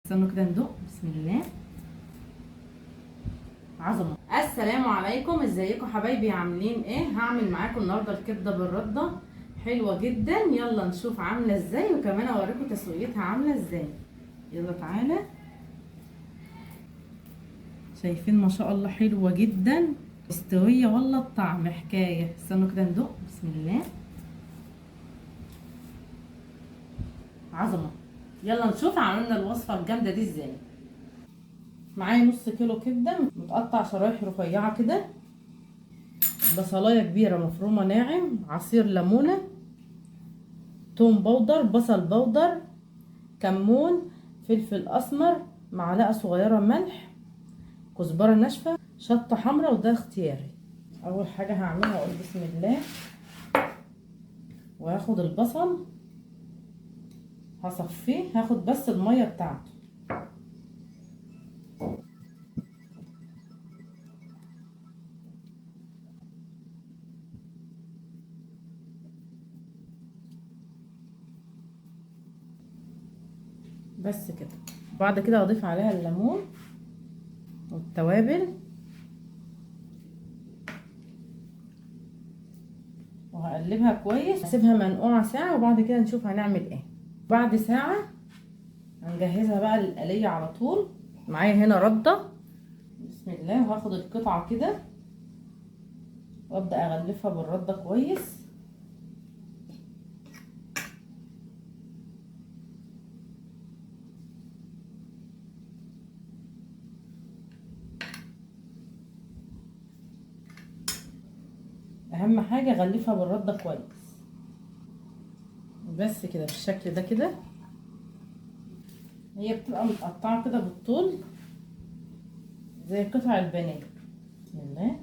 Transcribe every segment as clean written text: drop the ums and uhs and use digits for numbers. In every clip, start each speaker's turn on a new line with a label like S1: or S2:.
S1: استنوا كده ندوق. بسم الله، عظمه. السلام عليكم، ازيكم حبايبي، عاملين ايه؟ هعمل معاكم النهارده الكبده بالردة، حلوة جدا. يلا نشوف عامله ازاي، وكمان اوريكم تسويتها عامله ازاي. يلا تعالى. شايفين ما شاء الله حلوة جدا، مستوية والله، الطعم حكاية. استنوا كده ندوق. بسم الله، عظمه. يلا نشوف عملنا الوصفة الجامدة دي ازاي. معايا نص كيلو كبده متقطع شرايح رفيعة كده، بصلايه كبيرة مفرومه ناعم، عصير ليمونه، توم بودر، بصل بودر، كمون، فلفل اسمر، معلقه صغيرة ملح، كزبره ناشفة، شطه حمراء، وده اختياري. اول حاجة هعملها اقول بسم الله، وهاخد البصل هصفيه، هاخد بس المية بتاعته. بس كده. بعد كده اضيف عليها الليمون والتوابل، وهقلبها كويس، هسيبها منقوعه ساعة، وبعد كده نشوف هنعمل ايه. بعد ساعة هنجهزها بقى للقليه على طول. معايا هنا رده، بسم الله. هاخد القطعة كده وابدا اغلفها بالردة كويس. اهم حاجة غلفها بالردة كويس، بس كده بالشكل ده كده. هي بتبقى متقطعه كده بالطول زي قطع البانيه. بسم الله.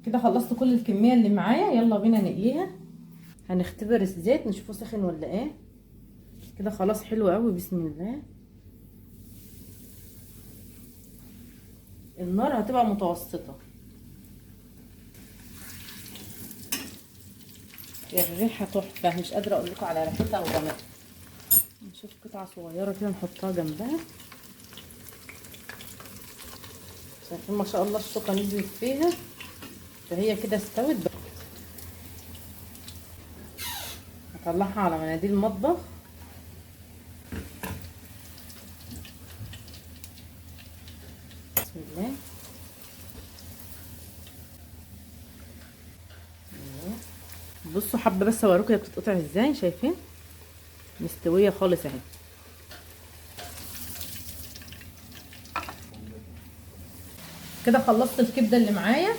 S1: كده خلصت كل الكمية اللي معايا. يلا بينا نقليها. هنختبر الزيت نشوفه سخن ولا ايه. كده خلاص حلو قوي. بسم الله. النار هتبقى متوسطه. الريحة تحفة، مش قادرة اقول لكم على ريحتها وجمالها. نشوف قطعه صغيرة كده نحطها جنبها. شايفين ما شاء الله الشوكة نزلت فيها، فهي كده استوت. هطلعها على مناديل المطبخ. بسم الله. بصوا حابة بس اوريكم هي بتتقطع ازاي. شايفين مستوية خالص اهي. كده خلصت الكبده اللي معايا.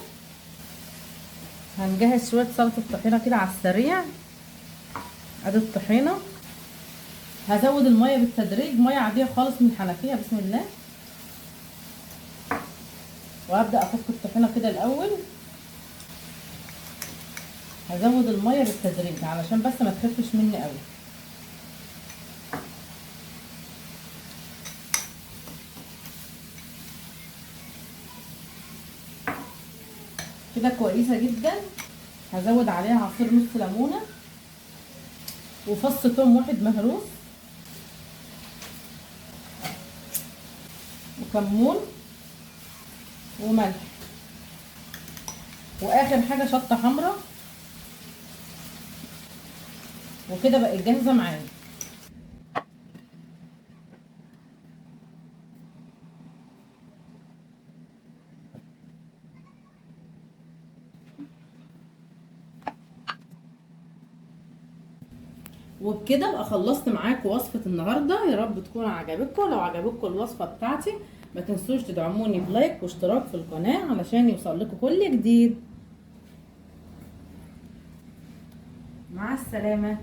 S1: هنجهز شوية سلطة طحينه كده على السريع. ادي الطحينه. هزود المية بالتدريج، مية عادية خالص من الحنفية. بسم الله. وهبدا افك الطحينه كده الاول. هزود المية بالتدريج علشان بس ما تخفش مني قوي. كده كويسة جدا. هزود عليها عصير نص ليمونه، وفص ثوم واحد مهروس، وكمون، وملح، واخر حاجة شطه حمراء. وكده بقت جاهزة معايا. وبكده ابقى خلصت معاكم وصفه النهارده. يا رب تكون عجبتكم. لو عجبتكم الوصفة بتاعتي ما تنسوش تدعموني بلايك واشتراك في القناة علشان يوصل لكم كل جديد. مع السلامة.